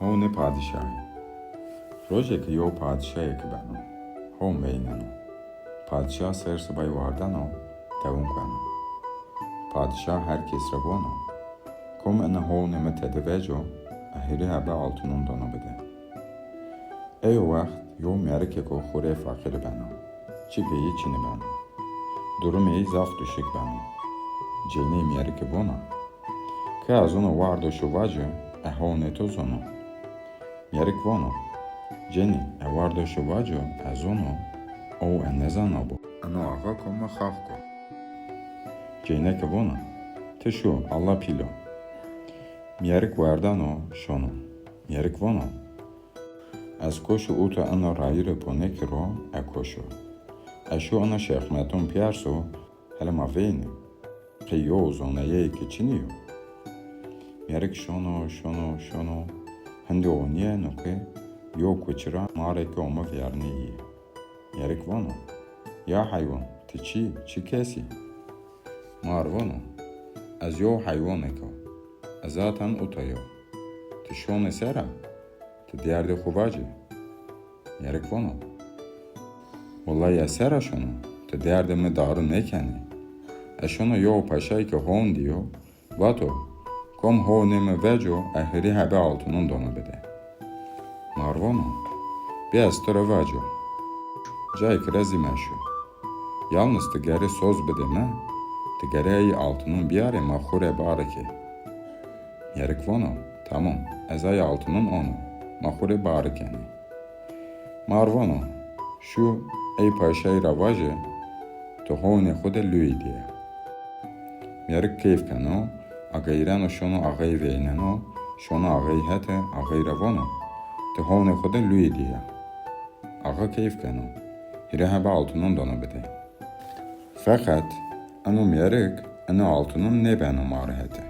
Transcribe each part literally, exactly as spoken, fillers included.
Hownê padîşahî. Rojêke yew padîşayêke beno. Hown veyneno. Padîşah ser sibay wardeno, dewon kueno. Padîşah her kes ra vono, kom ena hownê mi tede veco, e hîrê hebe altunon dono bide. Eyo wext yew mîyerikêko xwu rê feqîrî beno. Çîkê yî çinî beno. Durumê yî zaf duşik beno. Ceyney mîyerike vona, ke ez ono wardo şo vaci, e hownê to zono. Mîyerik vono, cenî, e wardo şo vaco, ez ono, ow e nêzana bo. Eno axa ko mi xax ko. Ceyneke vona, ti şo, Allah pîl o. Mîyerik werdeno, şono. Mîyerik vono, ez koşo uta ena rayîre ponekî ro, e koşo. E şo ena şêxmeton pîyerso, hele ma veynê. Qey yew zoneyeyêke çinî yo. Mîyerik şono, şono, şono, hindî onîyeno ke yew kuçi ra marêke ome vîyarnê yî. Mîyerik vono, ya heywon, ti çî, çi kes î? Mar vono, ez yew heywonêk o. Ez zaten uta yo. Ti şonê ser a? Ti derdê xwu vacî. Mîyerik vono, wellay ez ser a şono, ti derdê mi daru nêkenê. Ez şono yew paşayêke hown dîyo, vato, kom hownê mi veco, e hîrê hebe altunon dono bide. Mar vono, bê ez to ra vaco. Cayêke ra zî meşo. Yalniz ti gerê soz bidê mi, ti gerê ey altunon bîyarê ma xwu rê barikê. Mîyerik vono, tamam, ez ay altunon ono, ma xwu rê barikenê. Mar vono, şû ey paşayî ra vaje, ti hownê xwu de luyî dîye. Mîyerik keyf keno, ageyreno şono axayî veyneno, şono axayî hete, axayî ra vono, ti hownê xwu de luyî dîye. Axa keyf keno. Hîrê hebe altunon dono bide. Feqet eno mîyerik eno altunon nêbeno marê hete.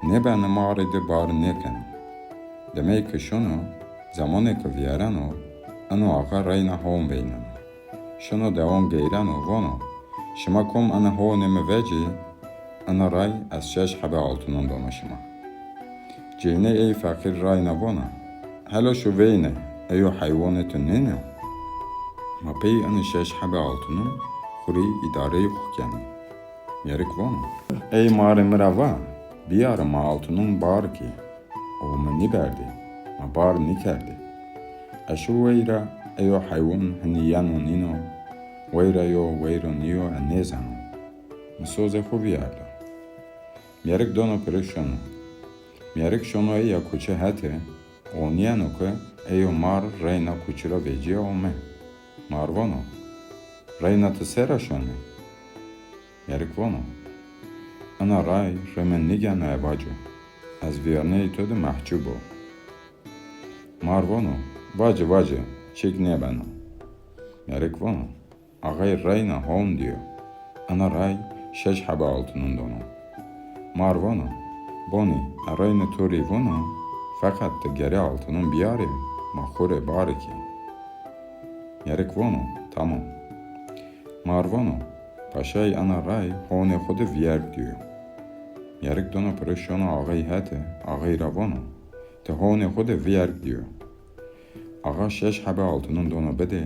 Nêbeno marê de bar nêkeno. Demeyê ke şono, zemanêke vîyareno, eno axa reyna hown veyneno. Şono dewon geyreno, vono, şima kom ena hownê mi vecî, ena ray ez şeş hebe altunon dono şima. Ceyney ey feqîr rayna vona, helo şo veyne, eyo heywonê to nêno? Ma pey ena şeş hebe altunon xwu rê îdareyê xwu kenê. Mîyerik vono, ey marê mi ra va, bîyare ma altunon bar kî. O mi nîberdê, ma bar nîkerdê. Ez şo weyra, eyo heywon hinî yeno nîno, weyra yo, weyro nîyo, e nêzano. Mi sozê xwu vîyardo. Mîyerik dono piro şono. Mîyerik şono eya kuçe hete, onîyeno ke eyo mar reyna kuçi ra vecîya ome. Mar vono, reyna ti ser a şone? Mîyerik vono, ena ray rê mi nîgeno e vaco. Ez vîyarneyê to de mehcûb o. Mar vono, vace, vace, çîk nêbeno. Mîyerik vono, axay reyna hown dîyo. Ena ray şeş hebe altunon dono. Mar vono, bonî, e reyna to rê vono, feqet ti gerê altunon bîyarê, ma xwu rê barikê. Mîyerik vono, tamam. Mar vono, paşay ena ray hownê xwu de vîyerg dîyo. Mîyerik dono piro şono axay hete, axay ra vono, ti hownê xwu de vîyerg dîyo. Axa şeş hebe altunon dono bide,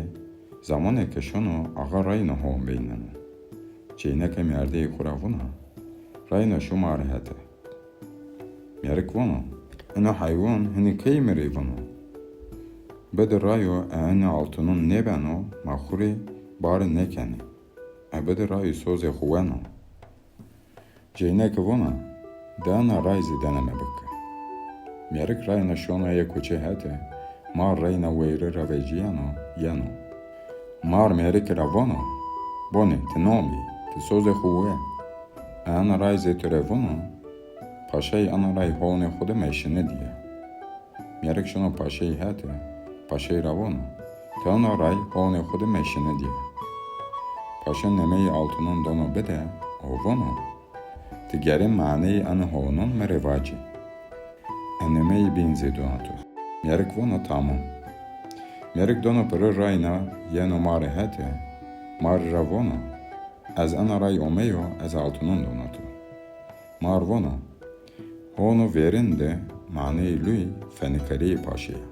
zemanêke şono axa reyna hown veyneno. Ceyneke mîyerdeyê xwu ra vona, reyna şo marê hete. Mîyerik vono, ino heywon hinî key mi rê vono? Bide rayo, e eno altunon nêbeno, ma xwu rê bari nêkenê. E bide rayo sozê xwu weno. Ceyneke vona, de ena ray zî deneme bike. Mîyerik reyna şono ê kuçe hete, mar reyna weyre ra vecîyeno, yeno. Mar mîyerike ra vono, bonî, ti nom î, ti sozê xwu we. E ena ray zî to rê vono, paşay ena ray hownê xwu de meşine dîye. Mîyerik şono paşayî hete, paşayî ra vono, ti ena ray hownê xwu de meşine dîye. Paşa nemeyî altunon dono bide, o vono, ti gerê maneyê ena hownon mi rê vacî. E nemeyî bîn zî dono to. Mîyerik vono, tamam. Mîyerik dono piro reyna, yeno marê hete, marî ra vono, ez ena ray omeyo, ez altunon dono to. Mar vono, hono vêrin de maneyê luy fenikereyê paşê ya.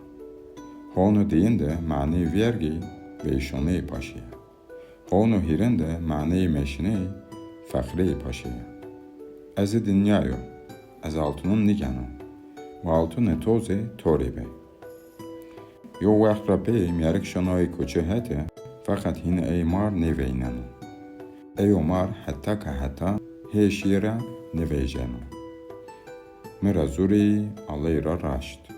Hono diyin de maneyê vîyergî veyşoneyê paşê ya. Hono hîrin de maneyê meşineyê feqireyê paşê ya. Ez ê dinya yo, ez altunun nîgeno. Wa altunê to zî to rê bê. Yo wext ra pey mîyerik şono ey kuçi hete, feqet hîn ey mar nêveyneno. Eyo mar heta ke heta hê şîye ra nêveyjeno. Mi ra zurî, Alley ra raşt.